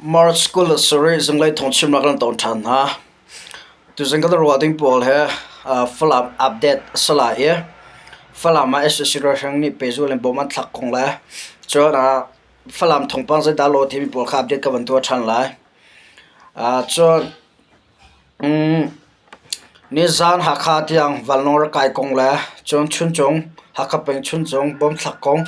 March 27 zinglei thawngchimnak kan ton ṭhan hna. Tuzing kan ruah ding pawl he Falam update a si lai i Falam ah sac ralhrang nih pehzulh in bom an thlak kong le cun Falam thawngpang zeidah law timi pawl kha update ka van tuah ṭhan lai. Cun Nizaan Hakha tiang vanlawng rak kai kong le cun Chuncung, Hakha peng Chuncung bomthlak kong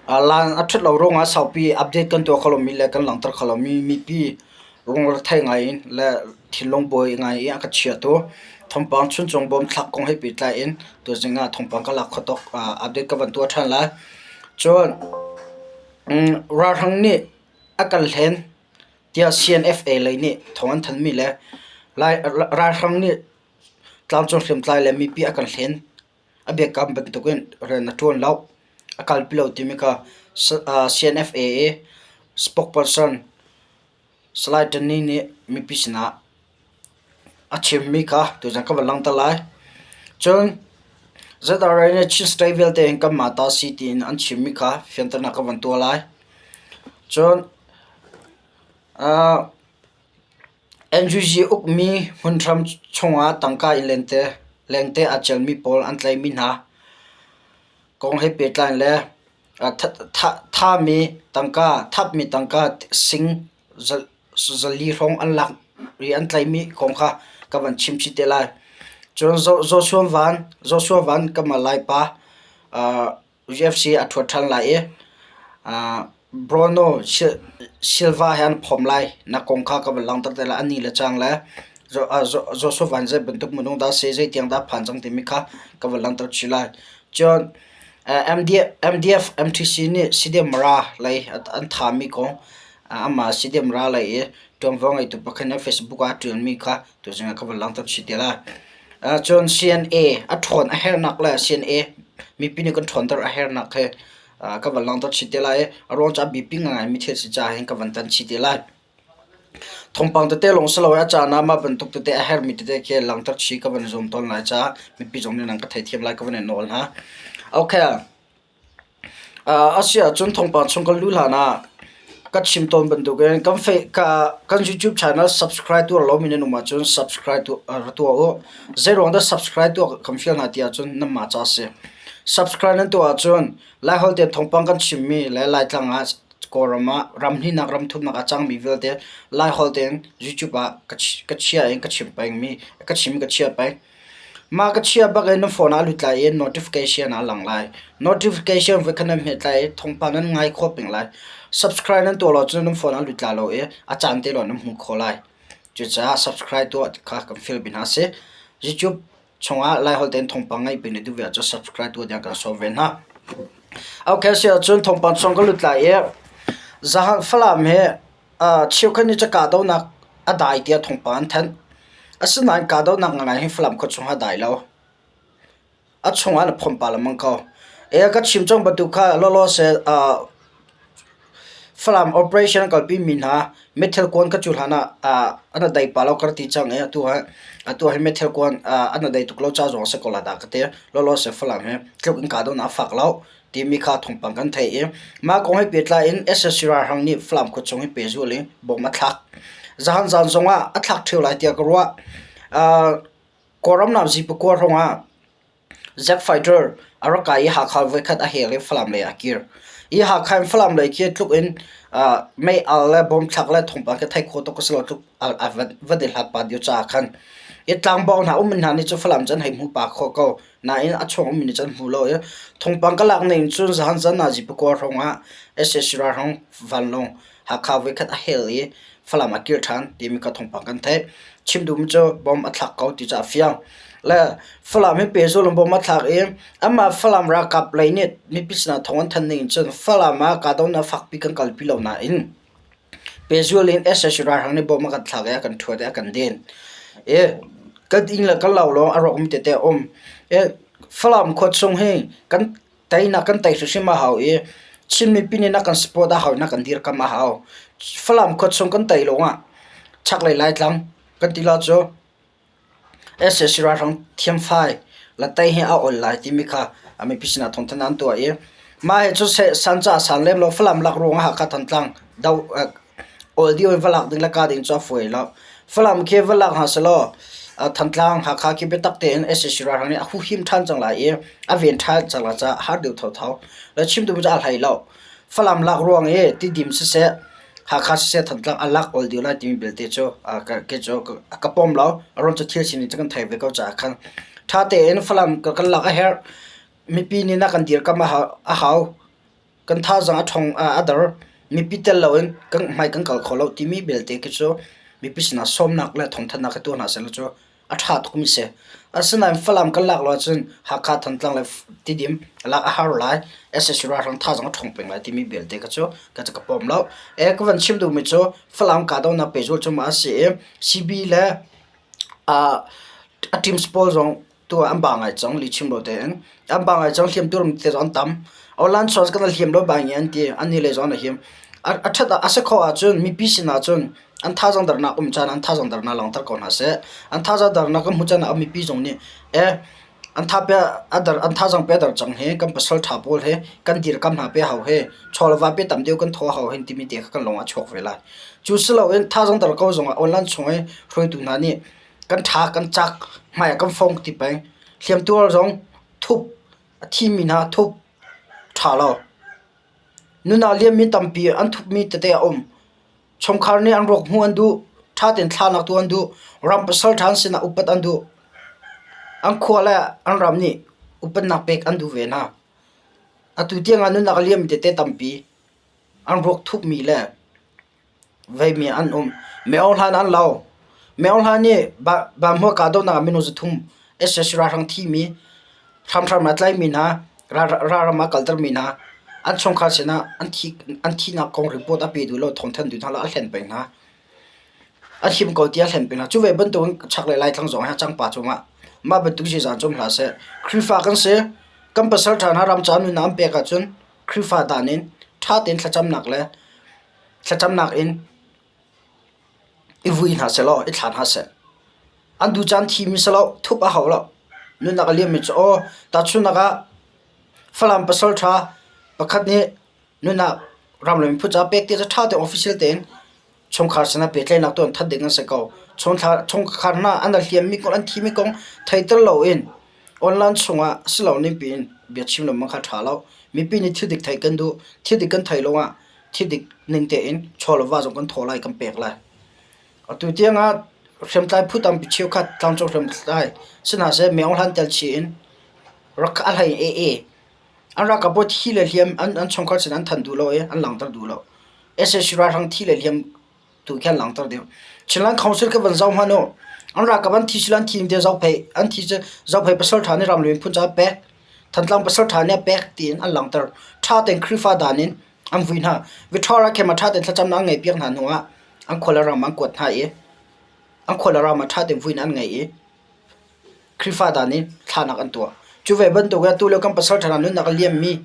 laan a ṭhat lo ruangah saupi update kan tuah kho lomi le kan langhter kho lomi mipi lungrethei ngai in le thinlung buai ngai in a ka chiatu thawngpang Chuncung bomthlak kong he pehtlai in tuzing ah thawngpang ka lak kho tuk update ka van tuah ṭhan lai. Cun ralhrang nih a kan hlen. tiah CNFA lei nih thawng an thanhmi le ralhrang nih tlangcung hriamtlai le mipi a kan hlen. A biakam bantukin rian a ṭuan lo, a kalpi lo timi kha CNFA i spokesperson Salai Tani nih mipi sinah a chimmi kha tuzan ka van langhter lai. Cun ZRA nih Chin State vialte hin kanmah ta si tiin an chimmi kha fianternak ka van tuah lai. Cun NUG ukmi hmunhram chungah tangka in lente aa celmi pawl an tlaihmi hna kong he pehtlai le thahmi tangka, thapmi tangka sing 4 hrawng an lak i an tlaihmi kong kha ka van chim chih te lai. Cun Joshua Van kanmah Laipa UFC a ṭhuat ṭhan lai i Bruno Silva he an phomh lai nak kong kha ka van langhter te lai. A ni le cang le Joshua Van zei bantuk minung dah a si, zeitiang dah a phan cang timi kha ka van langhter chih lai. Cun MDF MTC nih CDM Mara lei an thami kong amah CDM Mara lei i ṭuanvo ngeitu pakhat nih Facebook ah a ṭialmi kha tuzing ah ka van langhter chih te lai. Cun CNA a ṭhawn a herhnak le CNA mipi nih kan ṭhawnter a herhnak he ka van langhter chih te lai i a ruang cu a biapi ngaingaimi thil si caah hin ka van tan chih te lai. Thawngpang tete lawng si lo i a caan ah mah bantuk tete a herhmi tete khi langhter chih ka van zuam tawn lai caah mipi zong nih nan ka theithiam lai ka van in nawl hna. Okay. A si ahcun thawngpang chung kan luh hlan ah ka chim tawn bantukin kan kan YouTube channel subscribe tuah lomi nan um ahcun subscribe ra tuah u. Zeiruang dah subscribe tuah kan fial hna ti ahcun nanmah ca a si. Subscribe nan tuah ahcun Laiholh tein thawngpang kan chimmi le Laitlang ah Kawlram ah ram hnihnak ram thumnak a cangmi vialte Laiholh tein YouTube ah ka chia in ka chim pengmi ka chim ka chia peng. Mah ka chia bak in na phone ah a lut lai i notification ah a lang lai. Notification voikhat nan hmet lai i thawngpang nan ngai khawh peng lai. Subscribe nan tuah lo cun nan phone ah a lut lai lo i a caan te lawng nan hmu khawh lai. Cucaah subscribe tuah kha kan fial bik hna a si. YouTube chungah Laiholh tein thawngpang ngaih peng na duh ve ahcun subscribe tuah ding kan sawm ve hna. Okay, si ahcun thawngpang chung ka lut lai i Zahan Falam hi cheukhat nih cu kahdohnak a dai tiah thawngpang an thanh. Asinain kahdohnak ngangai hi Falam khua chungah a dai lo. A chungah na phomh pah lengmang ko. E ka chim cang bantuk kha lawlaw seh Falam operation an kalpi mi hna meithal kuan ka cu hlan ah an dai pah lo ka rak ti cang i atu ah atu ah hin meithal kuan an dai tuk lo ca zong a si ko lai dah ka ti. Lawlaw seh Falam hi tluk in kahdohnak a fak lo. timi kha thawngpang kan theih i mah kong he pehtlai in sac ralhrang nih Falam khuachung hi pehzulh in bom a thlak. Zahan zan zongah a thlak ṭheo lai tiah ka ruah. Kawlram namzi pakua hrawng ah Jet fighter a rak kai i Hakha voikhat a hel i Falam lei ah a kir. Hi Hakha in Falam lei khi tluk in mei al le bom thlak le thawngpang khi theih khawh tuk a si lo tluk a van i hlat pah dih caah khan i tlangbo hna um hna nih cu Falam cu an hei hmu pah khawh ko. Nain a chuak ummi nih cun hmu lo i thawngpang ka lak ning cun zahan zan nazi pakua hrawng ah sac ralhrang vanlawng Hakha voikhat a hel i Falam a kir ṭhan timi kha thawngpang kan theih. Chim duhmi cu bomb a thlak ko ti cu a fiang. Le Falam hi pehzul in bomb a thlak i amah Falam ralkap lei nih mipi sinah thawng an thanh ning cun Falam ah kahdohnak fakpi kan kalpi lo nain Pehzul in sac ralhrang nih bom a kan thlak i a kan ṭhuat i a kan den. I kan inn le kan lo lawng a rawkmi tete a um. I Falam khua chung hi kan teinak kan tei hrimhrim a hau i Chin mipi nih na kan support a hau i na kan dirkamh a hau. Falam khua chung kan tei lawngah chaklei Laitlang kan ti la cu Sac ralhrang thiamfai latei hi a ol lai timi kha mipi sinah thawngthanh an tuah i mah hi cu san caah san lem lo Falam lak ruangah Hakha Thantlang do. Awl dih in va lak ding le ka ding cu a fawi lo. Falam khi va lak hna selaw Thantlang, Hakha khi biatak tein sac ralhrang nih a huhim ṭhan cang lai i a ven ṭhan cang lai caah har deuh thotho. Le chim duhmi cu a hlei lo. Falam lak ruang i Tidim siseh, Hakha siseh Thantlang a lak awl dih lai timi belte cu kei cu ka pom lo. A ruang cu thil sining cu kan thei ve ko caah khan ṭha tein Falam kan lak a herh. Mipi nih na kan dirkamh a hau. Kan thazaang a ṭhawng a der. Mipi tel loin kan hmai kan kal kho lo timi belte khi cu mipi sinah sawmnak le thawngthanhnak hi tuah hna sehlaw cu a ṭha tukmi si. Asinain Falam kan lak lo ahcun Hakha, Thantlang le Tidim lak a har lai. Sac ralhrang thazaang a ṭhawng peng lai timi belte kha cu ka ka pom lo. E ka van chim duhmi cu Falam kahdohnak pehzulh cu mah a si i CB le a teams pawl zong tu an ba ngai cang lihchim lo tein an ba ngai cang hliamtu ram te zong an tam Orlan Scholz kan hliam lo ba ngi an ti an ni le zong an him a that a si kho ahcun mipi sin ahcun an thazaang darnak um caan an thazaang darnak langhter ko hna seh an thazaang darnak kan hmu caan ah mipi zong nih e an tha pe adar an thazaang pe dar cang he kan pasal tha pawl he kan dirkam hna pe hau he chawlva pe tam deuh kan thaw hau hen timi te kha kan lung ah chuak ve lai cu si loin thazaang dar ko zong ah online chung i hruaitu hna nih Kan tha kan cak, hmai ah kan fong ti peng. Hliamtuar zong thup, a thimi hna thup ṭha lo. Nun ah liammi tampi an thupmi tete a um. Chungkhar nih an ruak hmuh an duh, ṭha tein thlanak tuah an duh, ram pasal ṭha an sinah upat an duh. An khua le an ram nih upatnak pek an duh ve hna. Atu tiang ah nunnak a liammi tete tampi an ruak thupmi le Veimi an um. Meo hlan an lo. Meo hlan nih Banhmua kahdohnak ah minung 300 sac ralhrang thimi, hramhram ah tlaimi hna, ralram ah kaltermi hna, an chungkhar sinah an thihnak kong report a pe duh lo, thawngthanh duh hna lo, a hlen peng hna. A him ko tiah a hlen peng hna. Cu ve bantukin chaklei Laitlang zong hi a cang pa cungah mah bantuk ziaza cu um hlah seh. Khrihfa kan si. Kan pasal ṭha hna ram ca nunnak an pek ahcun Khrihfa dan in ṭha tein thlacamnak le Thlacamnak in i vui hna sehlaw i thla hna seh. An duh caan thimi si lo, thup a hau lo. Nunnak a liammi cu aw, tahchunhnak ah Falam pasal ṭha pakhat nih nunnak ram le miphun caah pek ti cu ṭha tein official tein chungkhar sinah pehtlaihnak tuah in that ding an si ko. Chungkhar hna an hliammi kong, an thimi kong theiter loin online chungah si lo ning piin biachim lengmang kha ṭha lo. Mipi nih thil dik theih kan duh. Thil dik kan theih lo ah thil dik ning tein chaw le va zong kan thaw lai, kan pek lai. Atu tiangah hriamtlai phu tampi cheukhat tlangcung hriamtlai si hna seh meo hlan tel chih in rak a hlei ee an ralkap pawl thi le hliam an an chungkhar sin an thanh duh lo i an langhter duh lo. Sac ralhrang thi le hliam tu khi an langhter deuh. Chinland Council kha van zoh hmanh u. An ralkap an thi sila an thi te Zophei an thi cu Zophei pasal ṭha nih ram le miphun caah pek Thantlang pasal ṭha nih a pek tiin an langhter. Ṭha tein Khrihfa dan in an vui hna. Victoria khem ah ṭha tein thlacamnak an ngeihpiak hna hnu ah an khua le ram an kuat hna i an khua le ram ah ṭha tein vuinak an ngei i Khrihfa dan in thlahnak an tuah. Cu ve bantuk in atu lio kan pasal ṭha hna nunnak a liammi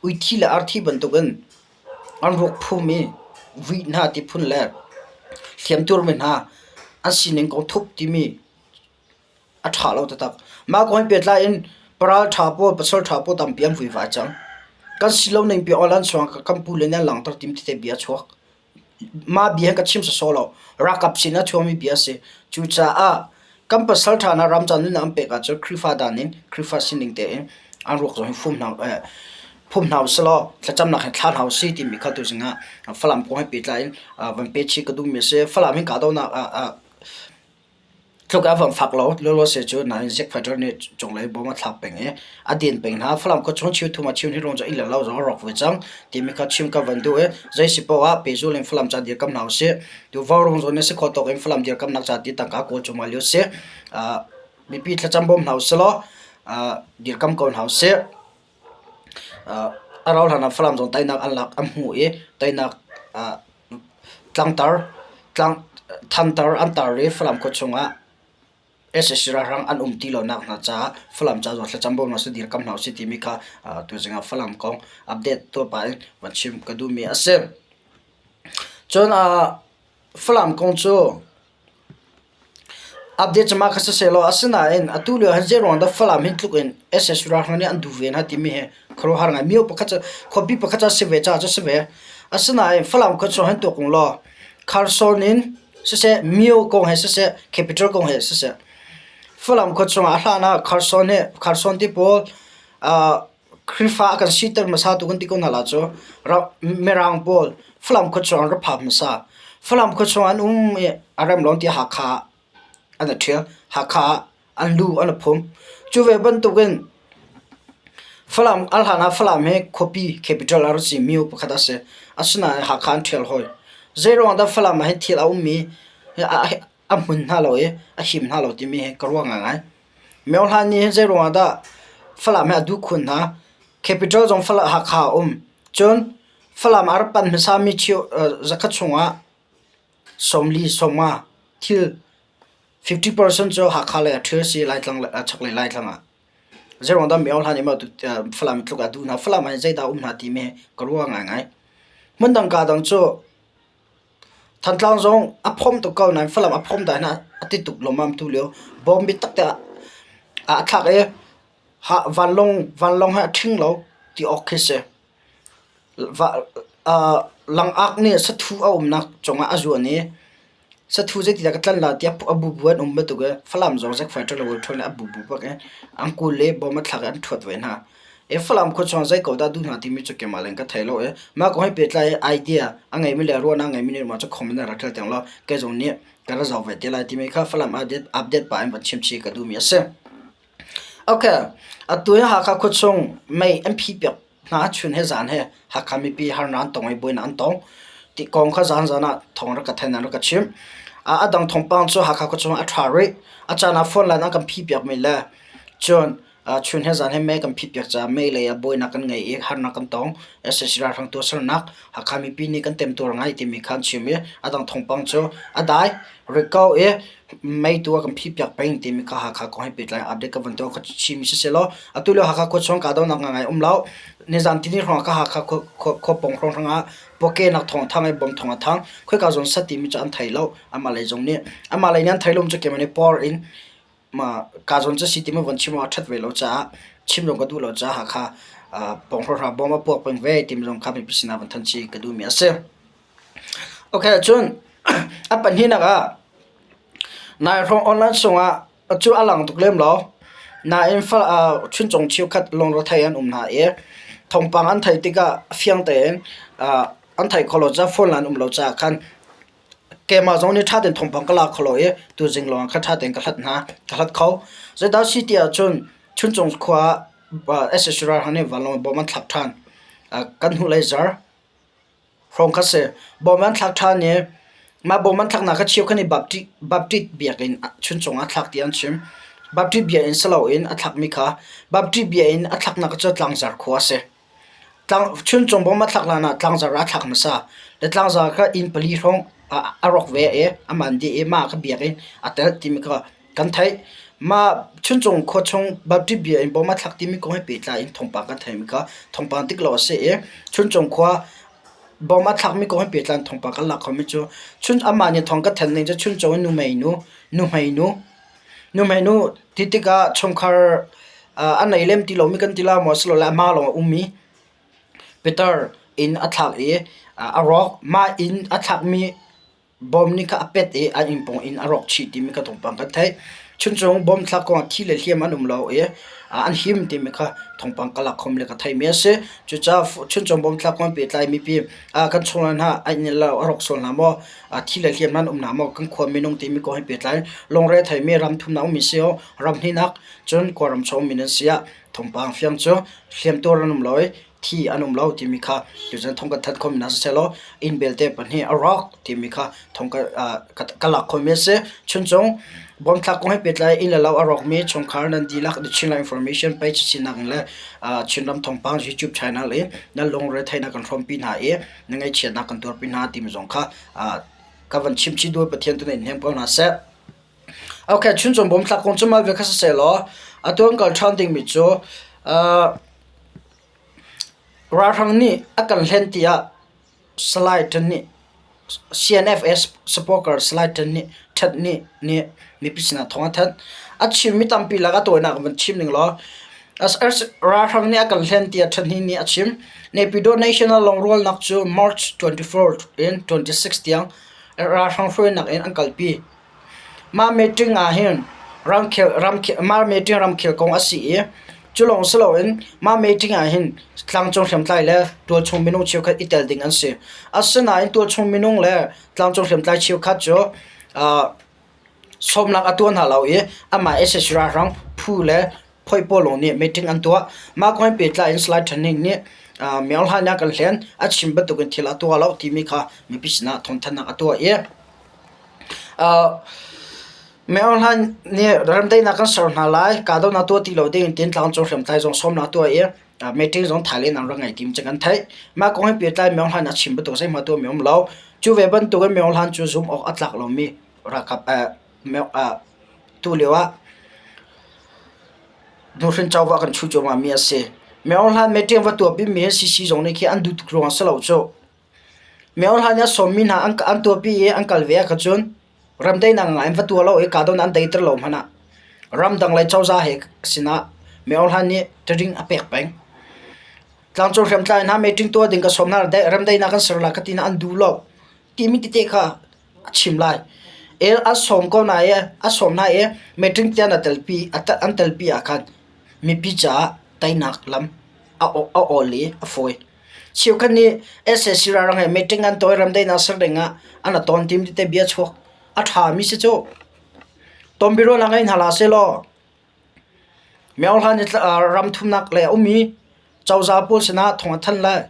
uithi le arthi bantukin an ruak phum i vui hna ti phun le hliamtuarmi hna an sining kong thup timi a ṭha lo taktak. Mah kong he pehtlai in paral ṭha pawl, pasal ṭha pawl tampi an vuivai cang. Kan si lo ning pi awl an chuang kan pu le nih an langhter tim tete bia a chuak. Mah bia hi ka chim sawsawh lo. Ralkap sin a chuakmi bia a si. Cucaah kan pasal ṭha hna ram ca nunnak an pek ahcun Khrihfa dan in Khrihfa sining tein an ruak zong hi fum hna phum hna usih law thlacamnak he thla hna usih timi kha tuzing ah Falam kong he pehtlai in van pe chih ka duhmi a si. Falam hin kahdohnak ah Tluk a van fak lo. Lawlawse cu nain Zik Fighter nih cunglei bawm a thlak peng i a din peng hna. Falam khuachung chiu thum ah chiu hnih rung cu inn le lo zong a rawk ve cang timi kha chim ka van duh i zei si paoh ah pehzul in Falam ca dirkamh hna usih. Tu Vaurawng zawn in si khawh tawk in Falam dirkamhnak ca ti tangka kawl cuahmah lio si. Mipi thlacam bawm hna usih law dirkam ko hna usih. A rauh hlan ah Falam zong teinak an lak an hmuh i teinak tlangtar thantar an tar i Falam khua chungah sac ralhrang an um ti lonak hna caah Falam ca zong thlacam bawm hna usih dirkam hna usih timi kha tuzing ah Falam kong update tuah pah in van chim ka duhmi a si. Cun Falam kong cu Update cu mah kha sisehlaw asinain atu lio ah zeiruang dah Falam hi tluk in sac ralhrang nih an duh ve hna timi hi khuaruahhar ngai. Myo pakhat cu khuapi pakhat cu a si ve caah cu a si ve. Asinain Falam khua chung hin tuak ung law. Kharsawn in siseh, Myo kong he siseh, Capital kong he siseh, Falam khua chungah a hlan ah Kharsawn he Kharsawn ti pawl Khrihfa a kan siter hmasa tu kan ti ko hna la cu Mirang pawl Falam khua chung an ra phak hmasa. Falam khua chung an um i a rem lo tiah Hakha an i ṭhial. Hakha ah an lu an i phum. Cu ve bantukin Falam a hlan ah Falam hi khuapi capital a rak si mi pakhat a si. Asinain Hakha an ṭhial hawi. Zeiruang dah Falam ah hin thil a ummi a hmun hna lo i a him hna lo timi hi ka ruah ngaingai. Myohlan nih hin zeiruang ah dah Falam hi a duh khun hna? Capital zong Falam Hakha a um. Cun Falam a rak pan hmasami zakhat chungah 40 50 thil 50% cu Hakha lei ah ṭhil a si Laitlang chaklei Laitlang ah. Zeiruang dah Myohlan nih Falam tluk a duh hna? Falam ah hin zeidah a um hna timi hi ka ruah ngaingai. Hmundang kaa dang cu Thantlang zong a phom tuk ko nain Falam a phom dai hna a ti tuk lawmmam tu lio. Bawm biatak te ah a thlak i vanlawng he a ṭhing lo ti awk khi si. Langak nih sathu a umnak cungah a zuan i Sathu zeitidah ka tlanh la tiah a bubu an um bantuk i Falam zong Zack Fighter le World le a bubu bak i an kul i bom a thlak i an ṭhuat ve hna. I Falam khua chung zei ko dah duh hna timi cu keimah leng ka thei lo i mah kong he pehtlai i idea a ngeimi le ruahnak a ngeimi nih mah cu comment ah rak ṭial tiang law kei zong nih ka ra zoh ve te lai timi kha Falam update pah in van chim chih ka duhmi a si. Okay, atu hi Hakha khuachung mei an phih piak hna chun he zan he Hakha mipi harnak an tong i buainak an tong ti kong kha zanzan ah thawng rak ka thanh an rak ka chimh. A dang thawngpang cu Hakha khuachung ah a ṭha rih. A caan ah phone line an kan phih piakmi le cun chun he zan he mei kan phih piak caah mei lei ah buainak kan ngei i harnak kan tong. Sac ralhrang tuahsernak Hakha mipi nih kan temtuar ngai timi kha an chim i a dang thawngpang cu a dai rih ko i mei tu a kan phihpiak peng timi kha Hakha kong he pehtlai update ka van tuah ka chim siseh law atu lio Hakha khua chung kahdohnak ngai um lo. Nizan tini hrawng ka Hakha khua pawng hrawng ah puakenak thawng a thang i bom thawng a thang. Khoika zawn sat timi cu an thei lo. Amah lei zong nih amah lei nih an thei lo cu keimah nih por in ma ka zawn cu si timi von chim awk a ṭhat ve lo caah chim zong ka duh lo caah Hakha pawng hrawng bom a puak peng ve timi zong kha mipi sinah van thanh chih ka duhmi a si. Okay, cun a pahnihnak ah nai hrawng online sungah cu a lang tuk lem lo. Nain chuncung cheukhat lungre an um hna i thawngpang an theih tikah fiang tein an theih kho lo caah phone an um lo caah khan keimah zong nih ṭha tein thawngpang ka la kho lo i tuzing lawng ah khan ṭha tein ka hlat hna, ka hlat kho. Zeidah a si ti ahcun Chuncung khua ah sac ralhrang nih vanlawng bom an thlak ṭhan. Kan hnulei zarh hrawng kha si. Bom an thlak ṭhan i mah bom an thlaknak kha cheukhat nih Baptist biakinn chuncung ah thlak tiah an chim. Baptist biakinn si loin a thlakmi kha Baptist biakinn a thlaknak cu Tlangzar khua a si. Chuncung bom a thlak hlan ah Tlangzar ah a thlak hmasa. Le Tlangzar kha inn pali hrawng a rawk ve i a man dih i mah kha biakinn a telh timi kha kan theih. Mah Chuncung khua chung Baptist biakinn bom a thlak timi kong he pehtlai in thawngpang kan theihmi kha thawngpang dik lo a si i Chuncung khua bom a thlakmi kong he pehtlai in thawngpang kan lak khomi cu chun amah nih thawng ka thanh ning cu Chuncung in nuhmei nu nuhmei nu nuhmei nu ti tikah chungkhar a nei lem ti lomi kan ti la maw silole amah lawng a ummi Peter inn a thlak i a rawk. Mah inn a thlakmi Bom nih kha a pet i an inn pawng inn a rawk chih timi kha thawngpang kan theih. Chuncung bom thlak kong ah thi le hliam an um lo i an him timi kha thawngpang ka lak khom le ka theihmi a si. Cucaah chuncung bom thlak kong pehtlai mipi kan chungkhar hna an inn lo a rawk sual hna maw, thi le hliam an um hna maw, kan khua minung timi kong he pehtlai lungre theimi ram thumnak ummi si o, ram hnihnak cun kawlram chung ummi nan si ah thawngpang fiang cu hliamtuar an um lo i thi an um lo timi kha tucun thong kan thanh khomi hna siseh inn belte pahnih a rawk timi kha thong ka lak khomi a si. Chuncung bomthlak kong he pehtlai inn le lo a rawkmi chungkhar nan dihlak The Chinland Information page sinak in le Chinram thawngpang YouTube channel i nan lungre theihnak kan hrawmpi hna i na ngaihchiatnak kan tuarpi hna timi zong kha ka van chim chih duh Pathian tu nih in hnem ko hna seh. Okay, chuncung bomthlak kong cu mal ve kha siseh law atu an kal ṭhan dingmi cu Ralhrang nih a kan hlen tiah Salai Ṭan nih CNFS supporter Salai Ṭan nih Ṭhat nih nih mipi sinah thawng a thanh. A chimmi tampi lak a tawinak in van chim ning law ralhrang nih a kan hlen tiah Ṭhat Hnin nih a chim. Naypyidaw National Lungrualnak cu March 24 in 26 tiang. Ralhrang hruainak in an kalpi. Mah meeting ah hin ramkhel ramkhel mah meeting ramkhel kong a si i cu lawng si loin mah meeting ah hin tlangcung hriamtlai le tualchung minung cheukhat i tel ding an si. Asinain tualchung minung le tlangcung hriamtlai cheukhat cu sawmnak a tuah hna lo i amah sac ralhrang phu le phoi pawl lawng nih meeting an tuah. Mah kong he pehtlai in Salai Than Ning nih Myo Hla nih a kan hlen, a chim bantukin thil a tuah lo timi kha mipi sinah thawngthanhnak a tuah i Myo Hla nih remdaihnak kan ser hna lai, kahdohnak tuah ti lo ding tiin tlangcung hriamtlai zong sawmnak a tuah i meeting zong Thailand an rak ngei ti cu kan theih. Mah kong he pehtlai Myo Hla nih a chim bantuk zeihmanh tuahmi a um lo. Cu ve bantukin Myo Hla cu zumh awk a tlak lomi ralkap tu lio ah nuhrin covo a kan chuh cuahmah mi a si. Myo Hlan meeting va tuahpi mi hi CC zong nih khi an duh tuk ruang a si lo cu. Myo Hlan nih a sawmmi hna an tuahpi i an kal ve ahkhan cun remdaihnak ngai in va tuah lo i kahdohnak an deiter lo hmanh ah ramdang lei cozah he sinah Myo Hlan nih taring a pek peng. Tlangcung hriamtlai hna meeting tuah ding ka sawm hna remdaihnak kan ser lai ka ti na an duh lo timi tete kha a chim lai. El a sawm ko na i a sawm hna i meeting tiang na telpi an telpi ah khan mipi caah teinak lam a a awl i a fawi. Cheukhat nih sac ralhrang he meeting an tuah i ramdaihnak ser ding ah an a tawn tim tete bia chuak. A ṭhami si cu. Tonbiaruahnak ngei hna hlah sehlaw Myohlan i ramthumnak lei a ummi cozah pawl sinah thong a thanh lai.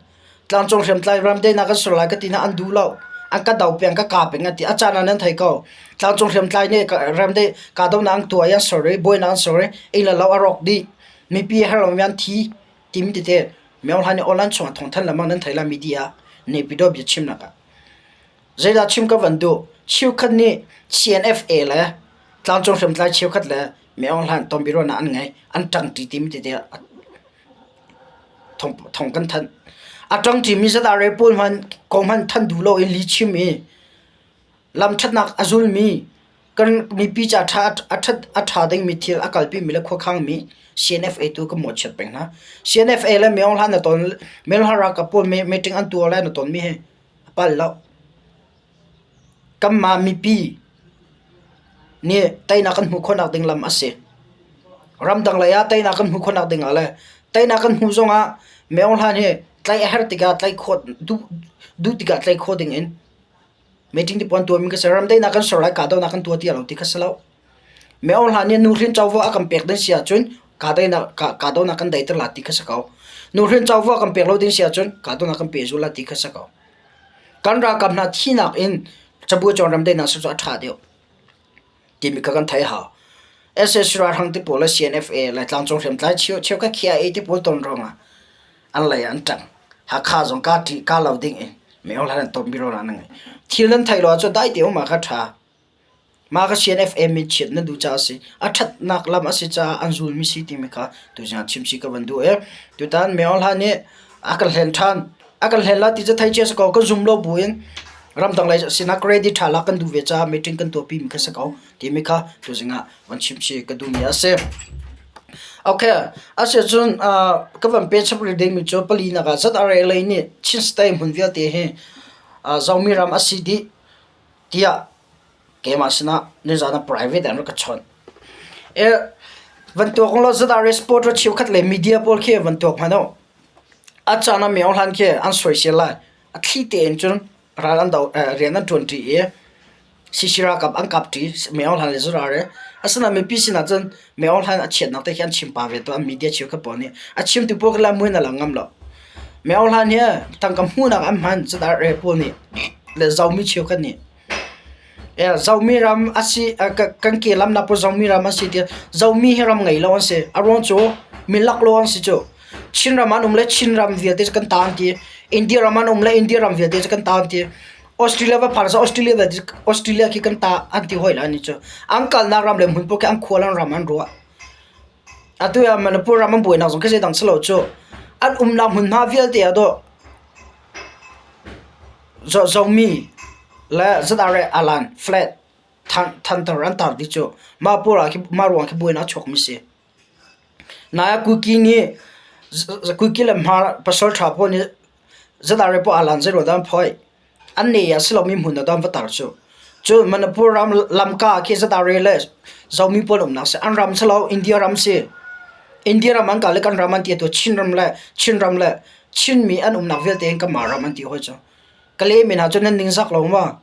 Tlangcung hriamtlai ramdaihnak kan ser lai ka ti hna an duh lo. An ka do peng, ka ka peng an ti. A caan ah nan thei ko. Tlangcung hriamtlai nih ramdaih kahdohnak an tuah i an ser i buainak an ser i inn le lo a rawk dih. Mipi a herh lomi an thi timi tete Myohlan i online chungah thawngthanh lengmang nan thei lai media ah Naypyidaw biachimnak ah. Zeidah chim ka van duh? Cheukhat nih CNFA le tlangcung hriamtlai cheukhat le Mi Aung Hlaing tonbiaruahnak an ngei. An ṭangṭi timi tete thong kan thanh. A ṭangṭimi ZRA pawl hmanh kong hmanh thanh duh loin lihchim i lam ṭhatnak a zulmi kan mipi ca a ṭha dingmi thil a kalpimi le khuakhangmi CNFA tu kan mawhchiat peng hna. CNFA le Mi Aung Hlaing na ton Mi Aung Hlaing ralkap pawl meeting an tuah le na tonmi hi a pal lo. Kanmah mipi nih teinak kan hmuh khawhnak ding lam a si. Ramdang lei ah teinak kan hmuh khawhnak ding ah le teinak kan hmuh zong ah Mi Aung Hlaing hi tlaih a herh tikah tlaih khawh duh tikah tlaih khawh ding in meeting te pawl an tuahmi kha si. Ramdaihnak kan ser lai, kahdohnak kan tuah ti lo ti kha si lo. Mi Aung Hlaing nih nuhrin covo a kan pek ding si ahcun kahdohnak kan daiter la ti kha si ko. Nuhrin covo a kan pek lo ding si ahcun kahdohnak kan pehzulh la ti kha si ko. Kan ralkap hna thihnak in cabuai cawng ramdaihnak ser cu a ṭha deuh timi kha kan theih a hau. Sac ralhrang te pawl le CNFA le tlangcung hriamtlai cheukhat KIA te pawl ton ruangah an lei ah an ṭang. Hakha zong kaa ṭih kaa lo ding in Mi Aung Hlaing an ton mi ruangah an ngei. Thil nan theih lo ahcun dai te um ah kha ṭha. Mah kha CNFA min chiat nan duh caah a si. A ṭhatnak lam a si caah an zulmi si timi kha tuzing ah chim chih ka van duh i tutan Mi Aung Hlaing nih a kan hlen ṭhan. A kan hlen lai ti cu thei cia si ko. Kan zum lo buin ramdang lei sinah credit ṭha lak kan duh ve caah meeting kan tuahpimi kha si ko timi kha tuzing ah van chim chih ka duhmi a si. Okay, asiahcun ka van pe chap rih dingmi cu palinak ah ZRA lei nih Chin State hmun vialte hi Zomi ram a si dih tiah keimah sinah nizan ah private an rak ka chawnh. Van tuak law ZRA sport ra cheukhat le media pawl khi van tuak hmanh u. A caan ah Mi Aung Hlaing khi an soisel lai. A thli tein cun ral an do rian an ṭuanṭi i CC ralkap an kapṭi Mi Aung Hlaing le ZRA. Asinain mipi sinah cun Mi Aung Hlaing a chiatnak te khi an chim pah ve tawn. Media cheukhat pawl nih a chimtu pawl khi la mui na lang ngam lo. Mi Aung Hlaing hi tangka hmuhnak an hman ZRA pawl nih le Zomi cheukhat nih. Zomi ram a si kan ke lamnak pawl Zomi ram an si tiah Zomi hi ram ngei lo an si. A ruang cu mi laklawh an si cu. Chinram an um le Chinram vialte cu kan ta an ti. India ram an um le India ram vialte cu kan ta an ti. Australia va phan Australia Australia khi kan ta an ti hoi lai ni cu. An kalnak ram le hmun pawl khi an khual an ram an ruah. Atu ah Manipur ram an buainak zong khi zeidang si lo cu. An umnak hmunhma vialte ah dawh Zomi le ZRA alan flat thantar an tar dih cu. Mah pawl ah khi mah ruang khi buainak a chuakmi si. Nai Kuki nih Kuki le Hmar pasal ṭha pawl nih ZRA pawl alan zei ruah dah an phoih. An ne ah si lomi hmun ah dah an va tar cu. Cun Manipur ram lamka khi zatare le Zomi pawl umnak si. An ram si lo, India ram si. India ram an kal i kan ram an ti atu Chin ram le Chin ram le Chinmi an umnak vialte in kanmah ram an ti hoi cu. Kalay men ah cun nan ningzak lo ma?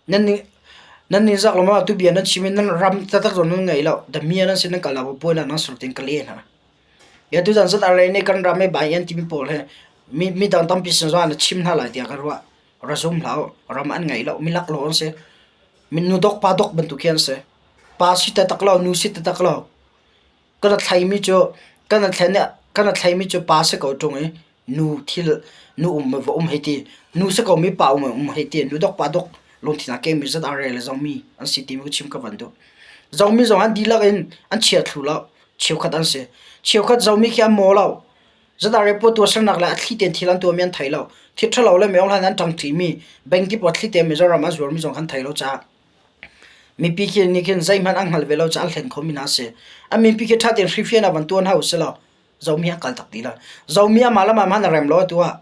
Nan ning nan ningzak lo ma? Tu bia nan chim i nan ram taktak zong nan ngei lo. Damian nan si nan kal ah puai nan ser tin Kalay hna. Ya tuzan zatare nih kan ram i Bayan timi pawl hi mi midang tampi sin zong ah na chim hna lai tiah ka ruah. Ra zum hlah u. Ram an ngei lo. Milak lo an si. Nu dok pa dok bantuk khi an si. Pa si taktak lo, nu si taktak lo. Kan a thlaimi cu kan a thlen kan a thlaimi cu pa si ko ṭung i nu thil nu um va um hei ti. Nu si ko mi pa um um hei ti. Nu dok pa dok lungthin ah kengmi zat a rel le zongmi an si timi ka chim ka van duh. Zongmi zong an dihlak in an chia thlu lo. Cheukhat an si. Cheukhat zomi khi an maw lo. Zadar pawl tuahsernak le a thli tein thil an tuahmi an thei lo. Thil ṭhalo le meow hlan an ṭangṭimi bank kip ah thli tein Mizoram an zuarmi zong an thei lo caah mipi khi nih khin zeihmanh an hngal ve lo caah an hlen khomi hna a si. An mipi khi ṭha tein hrifian ah van tuan hau si law Zomi an kal tak ti lo. Zomi amah le amah hmanh a rem lo atu ah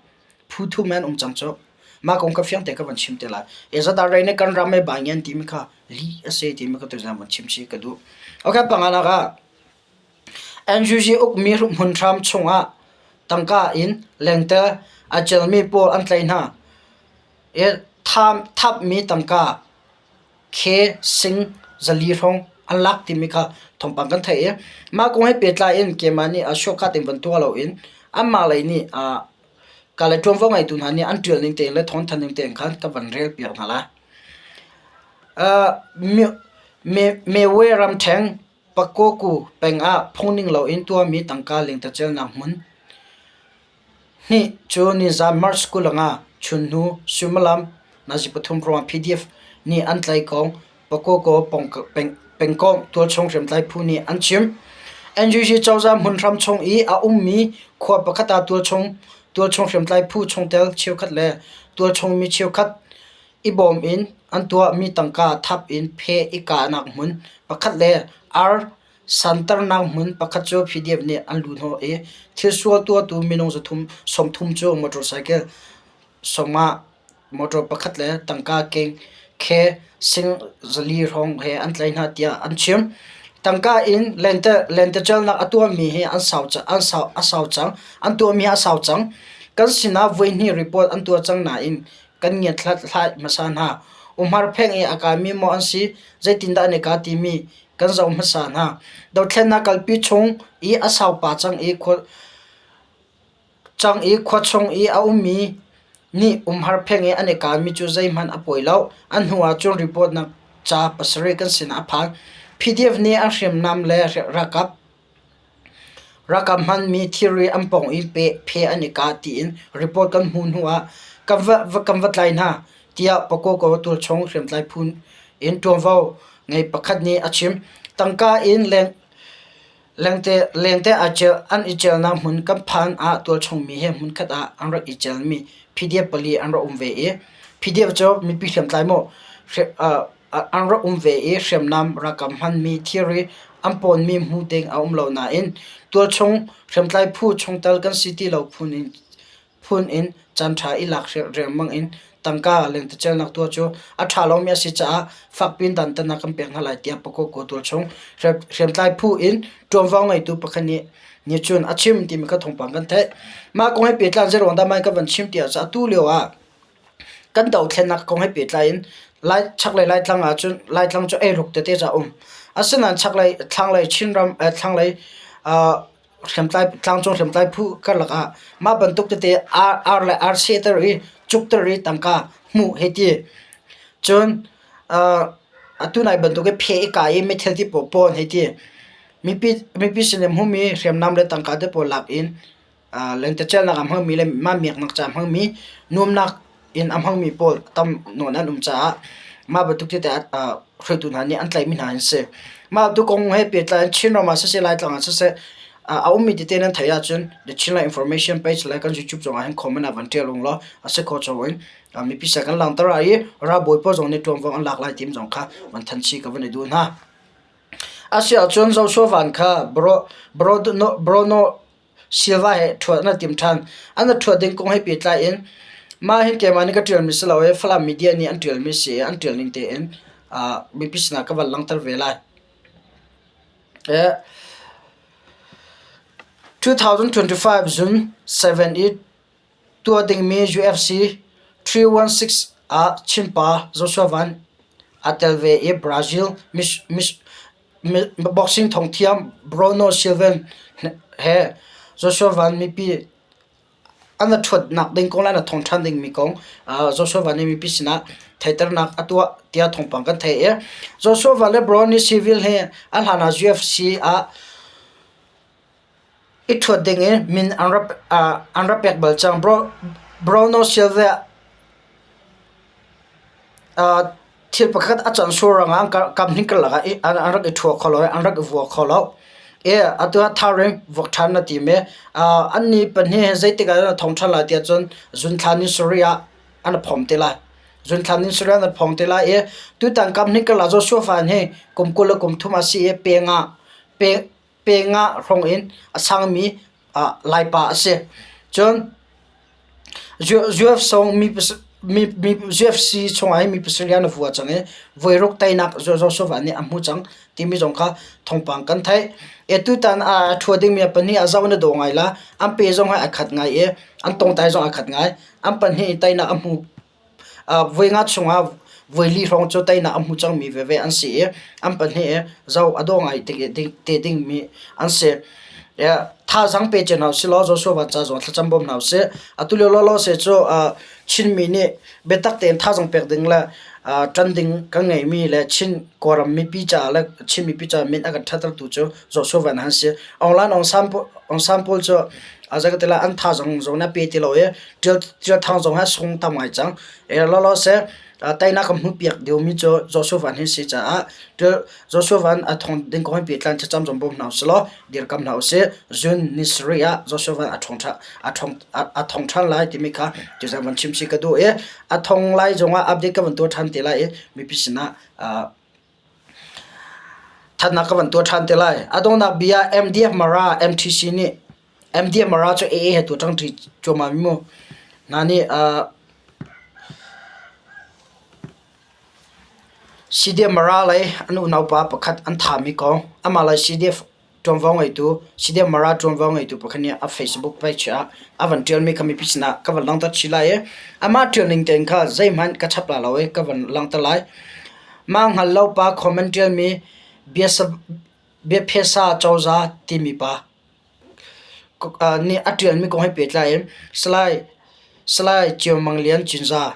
phu thum in an um cang cu. Mah kong kha fiang te ka van chim te lai. E zadar rei nih kan ram e baingian timi kha lih a si timi ka tuzaan van chim si ka duh. Okay, panganak ah NUG ukmi hmunhram chungah tangka in lengte a celmi pawl an tlaih hna i thapmi tangka khe sing 400 hrawng an lak timi kha thawngpang kan theih i mah kong he pehtlai in keimah nih shortcut in van tuah loin anmah lei nih ka le ṭuanvo ngeitu hna nih an ṭial ning tein le thawngthanh ning tein khan ka van rel piak hna lai. Mewe ramṭheng Pakkoku peng ah phungning loin tuahmi tangka lengtecelnak hmun hnih cu nizaan March 25 chunhnu suimilam nazi pathum ruangah PDF nih an tlaih kong Pakkoku pengkomh tualchung hriamtlai phu nih an chim. NUG cozah hmunhram chung i a ummi khua pakhat ah tualchung tualchung hriamtlai phu chungtel cheukhat le tualchung mi cheukhat I bawm in an tuahmi tangka thap in phe i kahnak hmun pakhat le ar santernak hmun pakhat cu PDF nih an luhhnawh i thilsual tuahtu minung 30 cu motorcycle 50 motor pakhat le tangka keng khe sing 400 hrawng he an tlaih hna tiah an chim. Tangka in lentecelnak a tuahmi hi an sau a sau cang. An tuahmi hi a sau cang. Kan sinah voihnih report an tuah cang nain kan ngiathlat hmasa hna. Umharpheng i a kaimi maw an si, zeitindah an i ka timi kan zoh hmasa hna. Dothlennak kalpi chung i a saupa cang i khua cang i khua chung i a ummi nih umharpheng i an i kaimi cu zeihmanh a pawi lo. An hnu ah cun report nak ca pasarih kan sinah a phan. PDF nih an hriamnam le ralkap Ralkap hmanmi thilri an pawng i phe an i kah tiin report kan hmuh hnu ah kan va tlai hna, tiah Pakoko tualchung hriamtlai phu in ṭuanvo ngei pakhat nih a chim. Tangka in lengte an i celnak hmun kan phan ah tualchung mi he hmunkhat ah an rak i celmi PDF pali an rak um ve i PDF cu mipi hriamtlai maw An rak um ve i hriamnam ralkap hmanmi thilri an pawnmi hmuh ding a um lo nain tualchung hriamtlai phu chungtel kan si ti lo phun in caanṭha i lak riangmang in tangka lentecelnak tuah cu a ṭha lomi a si caah fakpi in dantatnak kan pek hna lai tiah Pakoko tualchung hriamtlai phu in ṭuanvo ngeitu pakhat nih cun a chim timi kha thawngpang kan theih. Mah kong he pehtlai in zeiruang dah mah hi ka van chim ti ahcun atu lio ah Kan dothlennak kong he pehtlai in Lai chaklei Laitlang ahcun Laitlang cu eiruk tete ca a um. Asinain chaklei thlanglei Chinram thlanglei hriamtlai tlangcung hriamtlai phu karlak ah mah bantuk tete ar le ar sehter i cukter i tangka hmuh hei ti. Cun atu nai bantuk i phe i kai i meithal ti pawl pawn hei ti. Mipi sin i hmumi hriamnam le tangka te pawl lak in lentecelnak a hmangmi le mah miaknak ca a hmangmi nuamnak in a hmangmi pawl tam nawn an um caah mah bantuk tete ah hruaitu hna nih an tlaihmi hna an si. Mah tu kong he pehtlai in Chinram ah siseh Laitlang ah siseh a ummi tete nan theih ahcun The Chinland Information page le kan YouTube zong ah hin comment ah van ṭial ung law a si khawh chung in mipi sin kan langhter lai i ralbawi pawl zong nih ṭuanvo an lak lai ti zong kha van thanh chih ka van i duh hna. Asiahcun Joshua Van kha Bruno Silva he ṭhuat an i tim ṭhan. An i ṭhuat ding kong he pehtlai in. Mah hin keimah nih ka ṭialmi si lo i Falam media nih an ṭialmi si i an ṭial ning tein mipi sinah ka van langhter ve lai. 2025 June 7 i tuah dingmi UFC 316 ah Chinpa Joshua Van aa tel ve i Brazil boxing thongthiam Bruno Silva he Joshua Van mipi an a ṭhuatnak ding kong le an a thawng ṭhan dingmi kong Joshua Van nih mipi sinah theihternak a tuah tiah thawngpang kan theih i Joshua Van le Brownie Civil hi a hlan ah UFC ah i ṭhuat ding in min an rak pek bal cang. Bruno Silva Thil pakhat a can sual ruangah kam hnih karlak ah an rak i ṭhua kho lo i an rak i vua kho lo. I atu ah tharing vuak ṭhan na tim i annih pahnih hi zeitik ah dah na thong ṭhan lai tiah cun zunthla ni sarih ah an i phom te lai. Zunthla ni sarih ah an i phom te lai i tutan kam hnih karlak Joshua Van hi kum 20 le kum thum a si i pe nga pe nga hrawng in a sangmi Laipa a si. Cun UFC chungah hin mi pasarih an vua cang i voiruk teinak Joshua nih a hmu cang timi zong kha thawngpang kan theih. Tutan a ṭhua dingmi a pahnih ah zoh na daw ngai la. An pe zong hi a khat ngai i an tawngtai zong a khat ngai. An pahnih i teinak a hmu Voi nga chungah voi li hrawng cu teinak a hmu cangmi veve an si i an pahnih i zoh a dawh ngai te dingmi an si. Thazaang pe cio hna usih law Joshua Van ca zong thlacam bawm hna usih. Atu lio lawlaw se cu Chinmi nih biatak tein thazaang pek ding le ṭan ding kan ngeihmi le Chin Kawlram mipi caah le Chin mipi caah min a kan ṭhattertu cu Joshua Van an si. Aung La Aung San pawl cu zeikhatilah an thazaang zong nih a pe ti lo i Ṭial Thang zong hi a sung tam ngai cang. Lawlaw seh teinak kan hmuhpiak diomi cu Joshua Van hi si caah Joshua Van a thawng ding kong hi pehtlai thlacam zong bawm hna usih law dirkam hna usih. June ni sarih ah Joshua Van a thawng ṭhan lai timi kha tuzan van chim si ka duh i a thawng lai zongah update ka van tuah ṭhan te lai i mipi sinah thatnak ka van tuah ṭhan te lai. A donghnak bia MDF Mara MTC nih MDMR cu AA he tuah ṭangṭi cuahmah mi mu. Hna nih CDF Mara lei an unaupa pakhat an thahmi kong amah le CDF ṭuanvo ngeitu CDF Mara ṭuanvo ngeitu pakhat nih a Facebook page ah a van ṭialmi kha mipi sinah ka van langhter chih lai i amah ṭial ning tein kha zeihmanh ka chap la lo i ka van langhter lai. Mah hngal lo pa comment ṭialmi biaphesa cozah timi pa nih a ṭialmi kong he pehtlai in Salai Salai Cio Mang Lian Cinza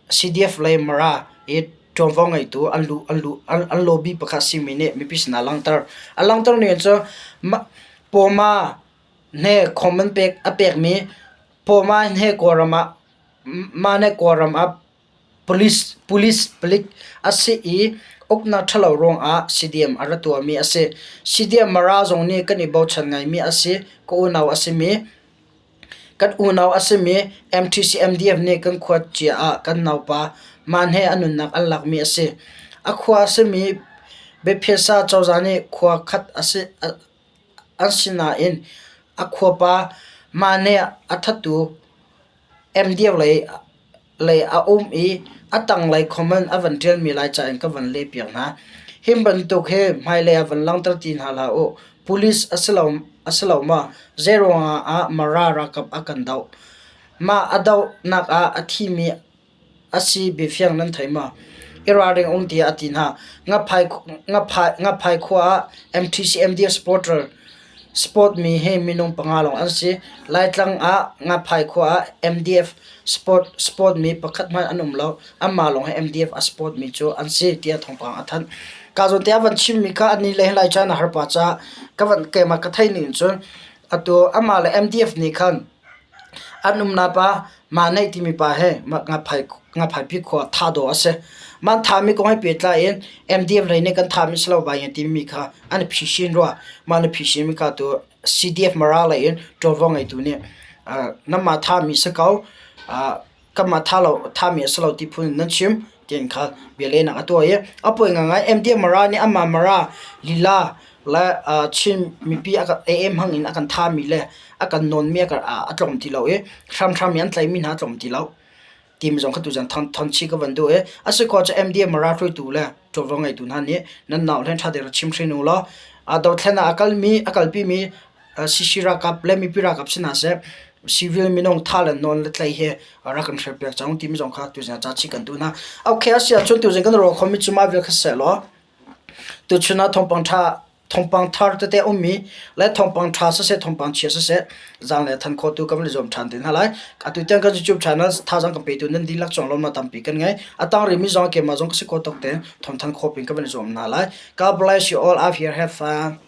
CDF lei Mara i ṭuanvo ngeitu an luh an luh an lobby pakhat a simi nih mipi sinah a langhter. A langhter ning cu Pawma hne comment pek a pekmi Pawma hne Kawlram ah mah nih Kawlram ah Police palik a si i uknak ṭhalo ruangah CDM a ra tuahmi a si. CDM Mara zong nih kan i bochan ngaimi a si. Ka unau a simi kan unau a simi MTC MDF nih kan khua cia ah kan naupa Manhe a nunnak an lakmi a si. A khua a simi Bephiasa cozah nih khua khat a si an si nain a khuapa Manhe a thattu MDF lei lei a um i a tanglei comment a van ṭialmi Laica in ka van lehpiak hna. Hi bantuk hi hmailei ah van langhter ti hna hlah u. Police a si lo, a si lo ma? Zeiruangah ah Mara ralkap a kan doh? Mah a dohnak ah a thimi a si biafiang nan thei ma? I ralring um tiah a ti hna. Ngaphai, ngaphai, ngaphai khua ah MTC MDF supporter Sport mi hi minung panga lawng an si. Laitlang ah Ngaphai khua ah MDF sport sport mi pakhat hmanh an um lo. Anmah lawng hi MDF a sport mi cu an si tiah thawngpang a thanh. Ka zawn te a van chimmi kha ani le lai caan a har pah caah ka van keimah ka theih ning cun atu amah le MDF nih khan an umnak pa mah neih timi pa he Ngaphaipi khua thah dawh a si. Mah an thahmi kong he pehtlai in MDF lei nih kan thahmi si lo bai timi kha an i phisin rua. Mah an i phisinmi kha tu CDF Mara lei in ṭuanvo ngeitu nih nanmah thahmi si ko, kanmah thah lo thahmi a si lo ti phun in nan chim tiin kha bialehnak a tuah i a poi ngaingai. MDF Mara nih anmah Mara lila le Chin mipi a AA hmang in a kan thahmi le a kan nawnmi a tlawm ti lo i hramhram in an tlaihmi hna a tlawm ti lo. Timi zong kha tuzan thon chih ka van duh i a si khawh cu MDM ral hruaitu le ṭuanvo ngeitu hna nih nan nau hlen ṭha tein rak chim hrin u law dothlen ah a kalmi a kalpimi CC ralkap le mipi ralkap si hna seh civil minung thah le nawn le tlaih hi rak kan hrilhpiak cang timi zong kha tuzan ca chih kan duh hna. Okay a si ahcun tuzan kan ruah khomi cu mah vial kha seh law tuchun ah thawngpang ṭha thawngpang thar tete a ummi le thawngpang ṭha siseh thawngpang chia siseh zaanglei a than khawhtu kan van i zuam ṭhan te hna lai. Atu tiang kan YouTube channel thazaang kan petu nan dihlak cung lawmnak tampi kan ngei. A tang rihmi zong keimah zong ka si khawh tawk tein thawngthan khawh pin kan van i zuam hna lai. God bless you all out here. Have fun.